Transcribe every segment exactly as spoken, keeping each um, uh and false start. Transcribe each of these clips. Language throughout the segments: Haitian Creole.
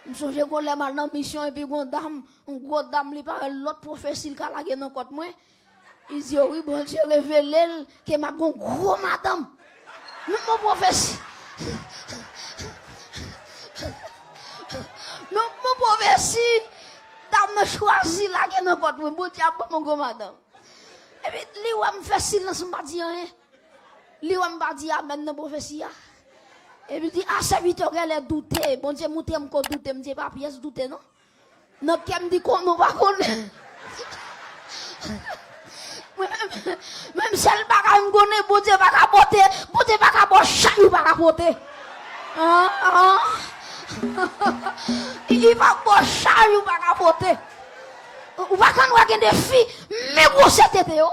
M sonje gon lè m al nan misyon epi gon dam, yon gwo dam, li parèt lòt pwofesi l ka lage nan kòt mwen. Li di, o wi, Bondye revele l ke m ap gon gwo madanm. Menm yon pwofesi. Menm yon pwofesi, dam nan chwazi lage nan kòt mwen. Bondye ap ban m yon gwo madanm. Epi li wè m fè silans, m pa di anyen. Li wè m pa di amèn nan pwofesi a. Epi li di, a, sèvitè w genlè doute. Bondye montre m ke w doute. M di, e pa pyès doute non. Nan kè m di, konnen w pa konnen. Mwen menm, menm sèl bagay m konnen, Bondye pa ka pote, Bondye pa ka ba w chay ou pa ka pote. An, an. Li pa ba w chay ou pa ka pote. Ou pa konn wè gen de fi, men gwosè tete yo.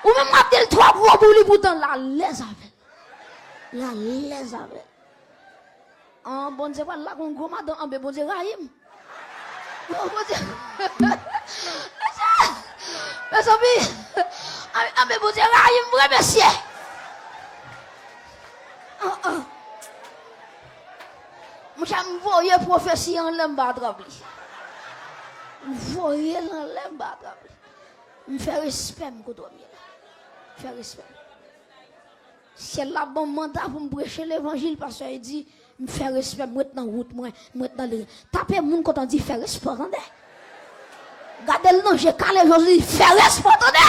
Ou menm w ap di l twò gwo pou li, poutan l alèz avè l. L alèz avè l. An, Bondye pral lage yon gwo madanm, anben Bondye rayi m. Bon, Bondye. Mezanmi, anben Bondye rayi m vre, mesye. An, an. Monchè, m voye pwofesi anlè, m pa trap li. M voye l anlè, m pa trap li. M fè respè m kote w ye la. M fè respè m. Syèl la ban m manda pou m preche levanjil, pastè Edi, m fè respè m, m ret nan wout mwen, m ret nan liy. Tape moun kote w di fè respè w, tande. Gade l nan je, kale je w, di fè respè w, tande.